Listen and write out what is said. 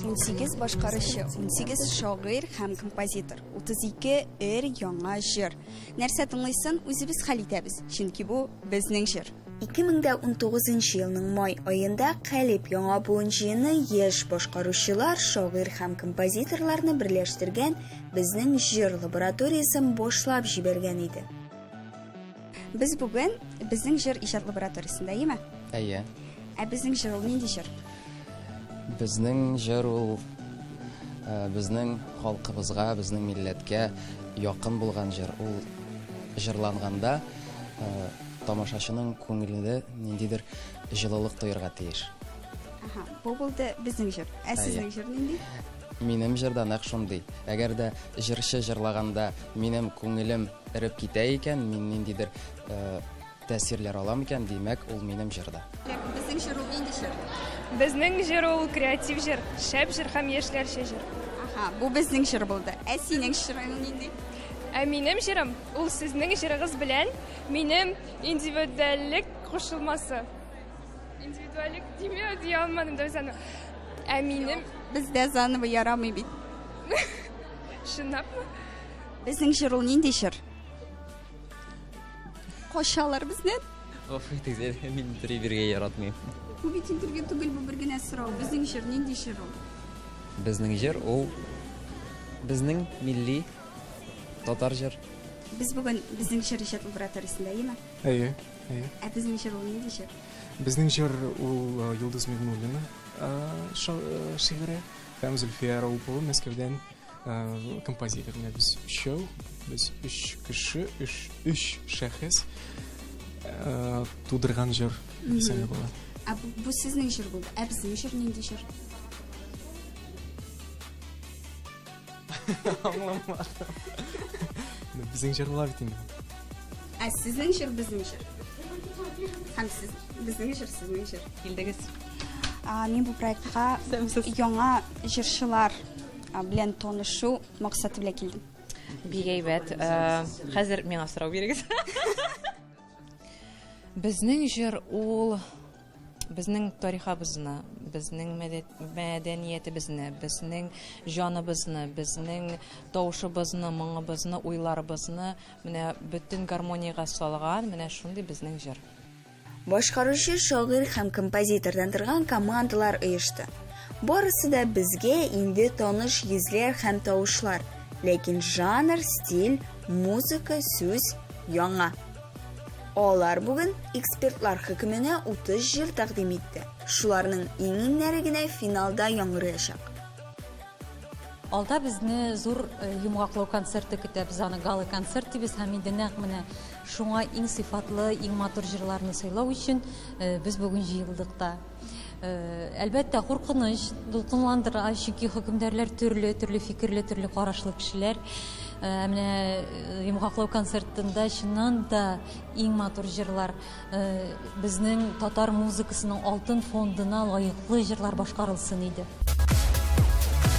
18 башкаручы, 18 шагыйрь һәм композитор, 32 өр яңа җыр. Нәрсә тыңлыйсын, үзебез хәл итәбез, чөнки бу безнең җыр. 2019 елның май аенда Калеб яңа буын җыены яшь башкаручылар, шагыйрь һәм композиторларны берләштергән Безнең җыр лабораториясен башлап җибәргән иде. Без бүген Безнең җыр иҗат лабораториясендә, әйеме? Әйе. Ә безнең җыр ул нинди җыр? Безнең җыр ул э, безнең халкыбызга, безнең милләткә якын булган җыр. Ул җырланганда э, тамашачының күңелендә ниндидер җылылык тоерга тиеш. Аһа, бу булды безнең җыр. Ә сезнең җыр нинди? Минем җыр да нәкъ шундый. Әгәр дә җырчы җырлаганда минем күңелем эреп китә икән, мин ниндидер э, тәэсирләр алам икән, димәк, ул минем җыр да. Безнең җыр ул нинди җыр? Безнең җыр ул креатив җыр, шәп җыр һәм яшьләрчә җыр. Аһа, бу безнең җыр булды. Ә синең җырың нинди? Ә минем җырым ул сезнең җырыгыз белән минем индивидуальлек кушылмасы. Индивидуальлек дими, дия алмадым да үзәне. Ә минем... Бездә заново ярамый бит. Чынлапмы? Безнең җыр ул нинди җыр? Качалар бездән. Гафу итегез, мин интервью бирергә яратмыйм. Бу бит интервью түгел, бу бер генә сорау. Безнең җыр нинди җыр ул? Безнең җыр ул безнең милли татар җыр. Без бүген безнең җыр иҗат лабораториясендә, әйеме? Әйе, әйе. Ә безнең җыр ул нинди җыр? Безнең җыр ул э, Йолдыз Миңнуллина э, э, шигыре һәм Зөлфия Раупова Мәскәүдән композитор. Менә без өчәү, без өч кеше, өч, өч шәхес тудырган җыр дисәң дә була. Ә бу, бу сезнең җыр булды. Ә безнең җыр нинди җыр? Аңламадым. Безнең җыр була бит инде. Ә сезнең җыр безнең җыр. Һәм сез безнең җыр сезнең җыр. Килдегез. Мин бу проектка яңа җырчылар белән танышу максаты белән килдем. Бик әйбәт. Хәзер миңа сорау бирегез. Безнең җыр ул безнең тарихабызны, безнең мәдәниятебезне, безнең җаныбызны, безнең тавышыбызны, моңыбызны, уйларыбызны менә бөтен гармониягә салган менә шундый безнең җыр. Башкаручы шагыйрь һәм композитордан торган командалар оешты. Барысы да безгә инде таныш йөзләр һәм тавышлар, ләкин жанр, стиль, музыка, сүз яңа. Алар бүген экспертлар хөкеменә 30 җыр тәкъдим итте. Шуларның иң-иңнәре генә финалда яңгыраячак. Алда безне зур э, йомгаклау концерты көтә. Без аны гала-концерт дибез һәм инде нәкъ менә шуңа иң сыйфатлы, иң матур җырларны сайлау өчен э, без бүген җыелдык та. Э, әлбәттә, куркыныч, дулкынландыра, чөнки хөкемдарлар төрле, төрле фикерле, төрле карашлы кешеләр. Э, менә э, йомгаклау концертында чыннан да иң матур җырлар, безнең татар музыкасының алтын фондына лаеклы җырлар башкарылсын иде.